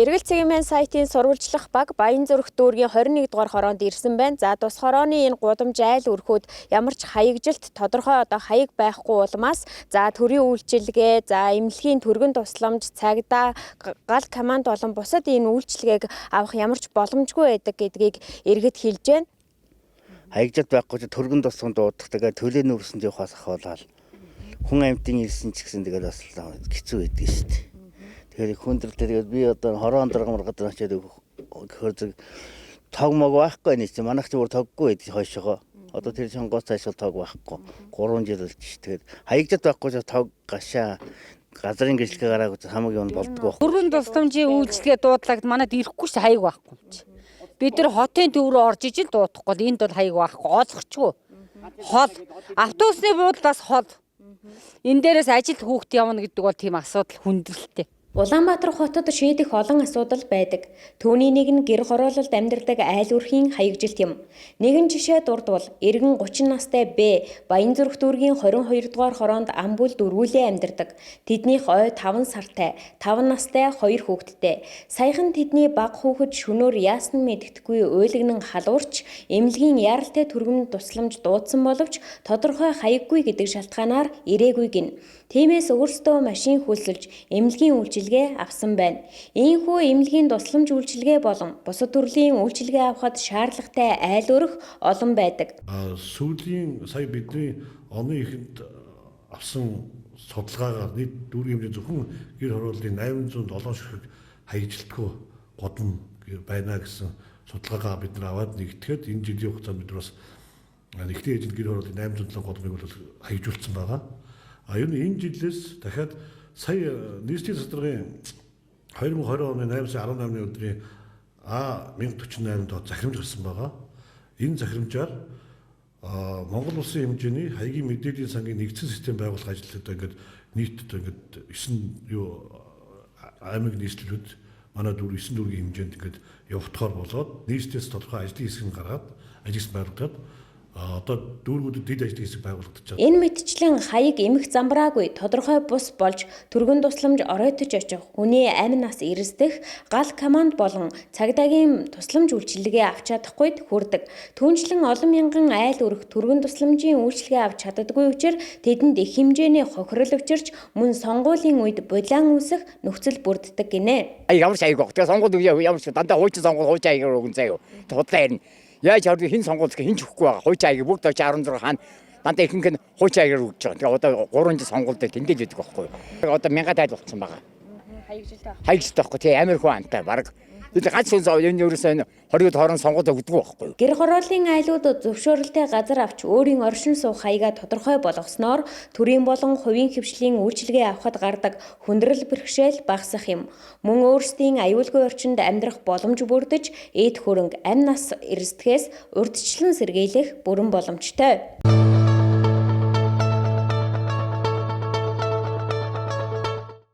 Эргэлт цэгийн сайтын сурвалжлах баг Баянзүрх дүүргийн 21 дугаар хороонд ирсэн байна. За тус хорооны энэ гудамж айл өрхүүд ямар ч хаягжилт тодорхой одоо хаяг байхгүй улмаас за төрийн үйлчилгээ, за эмнэлгийн түргэн тусламж, цагдаа, гал команд болон бусад энэ үйлчилгээг авах ямар ч боломжгүй байдаг гэдгийг иргэд хэлж байна. Хаягжид байхгүй чи түргэн тусган дуудах, тэгээд төлөө нүрсэнд явахаас ахуулаад хүн амьтын ирсэн ч гэсэн тэгээд бас хэцүү байдаг шүү дээ. Тэгэхээр их хүндрэлтэй, тэгээд би одоо хорон дарга маргад очиад гэхэр зүг тог мог байхгүй нэ чи манайх чи бүр тоггүй байдаг хойшоогоо. Одоо тэр сонгоос цаашаа тог байхгүй. 3 жил болж ш. Тэгээд хаягжид байхгүй чи тог гашаа газрын гэрчлэгээ гараагүй хамаг юм болдгоо. Түргэн тусламжийн үйлчилгээ дуудлагад манад ирэхгүй ш, хаяг байхгүй юм чи. Бид нар хотын төв рүү орж ижил дуудахгүй л энд бол хаяг байхгүй, олгочгүй. Хол автобусны буудал бас хол. Энэ дээрээс ажилд хүүхд явна гэдэг бол тийм асуудал хүндрэлтэй. Улаанбаатар хотод шийдэх олон асуудал байдаг. Түүний нэг нь гэр хороололд амьдардаг айл өрхийн хаягжилт юм. Нэгэн жишээ дурдвал эргэн 30 настай Б Баянзүрх дүүргийн 22 дугаар хороонд ам бүл дөрвүүлээ амьдардаг. Тэднийх ой 5 сартай, 5 настай 2 хүүхэдтэй. Саяхан тэдний бага хүүхэд шөнөөр яасан мэддэхгүй уйлагнан халуурч эмнэлгийн яаралтай түргэм тусламж дуудсан боловч тодорхой хаяггүй гэдэг шалтгаанаар ирээгүй гин. Тиймээс өөрсдөө машин хөлсөлж эмнэлгийн үйлчилгээ авсан байна. Ийхүү эмнэлгийн тусламж үйлчилгээ болон бусад төрлийн үйлчилгээ авахад шаардлагатай айл өрх олон байдаг. Сүүлийн сая бидний оны эхэнд авсан судалгаагаар нийт дүүргийн хэмжээ зөвхөн гэр хорооллын 807 ширхэг хаягжилтгүй гудам байна гэсэн судалгаагаа бид нар аваад нэгтгэхэд энэ жилийн хугацаанд бид нар бас нэгтгэн ээжинд гэр хорооллын 807 гудмыг бол хаягжуулсан байгаа. А ер нь энэ жилээс дахиад сая нийслэлийн засгийн 2020 оны 8 сарын 18-ны өдрийн А 1048 доо захирамж гарсан байгаа. Энэ захирамжаар Монгол улсын хэмжээний хаягийн мэдээллийн сангийн нэгдсэн систем байгуулах ажил одоо ингээд нийт одоо ингээд 9 юу аймаг нийслэлүүд манай дүүр 9 дүүргийн хэмжээнд ингээд явагдахаар болоод нийслэлээс тодорхой ажлын хэсэг нь гаргаад ажил хэсэг байгуулагдаад одоо дүүргүүдэд дэд ажлын хэсэг байгуулагдаж байгаа. Энэ мэтчлэн хаяг эмх замбраагүй тодорхой бус болж түргэн тусламж оройтож очих, хүний амь нас эрсдэх, гал команд болон цагдаагийн тусламж үйлчилгээ авч чадахгүйд хүрдэг. Түүнчлэн олон мянган айл өрх түргэн тусламжийн үйлчилгээ авч чаддаггүй учир тэдэнд их хэмжээний хохирол учирч мөн сонгуулийн үед булаан үүсэх нөхцөл бүрддэг гинэ. Ямар ч хаяг баг. Тэгээ сонгуул үе ямар ч дандаа хуучин сонгуул хуучин хаягаар өгөн заяа. Худлаа ярина. Яаж хард хин сонгуул гэх хин ч өгөхгүй байгаа. Хуучин хаяг бүгд очи 16 хаана дандаа ихэнх нь хуучин хаягаар өгч байгаа. Тэгээ одоо 3 жил сонгуул дээр тэндэл өгдөг байхгүй. Одоо 1000 тайл болцсон байгаа. Хаягжилт байх. Хаягжилт байхгүй. Тэгээ амар хүн амтай баг. Бид ганц хүн энэ ерөөсөө энэ 20-д хорон сонгуул өгдөг байхгүй. Гэр хорооллын айлууд зөвшөөрөлтэй газар авч өөрийн оршин суух хаягаа тодорхой болгосноор төрийн болон хувийн хэвшлийн үйлчилгээ авахад гардаг хүндрэл бэрхшээл багасах юм. Мөн өөрсдийн аюулгүй орчинд амьдрах боломж бүрдэж, эд хөрөнгө, амь нас эрсдэхээс урьдчилан сэргийлэх бүрэн боломжтой.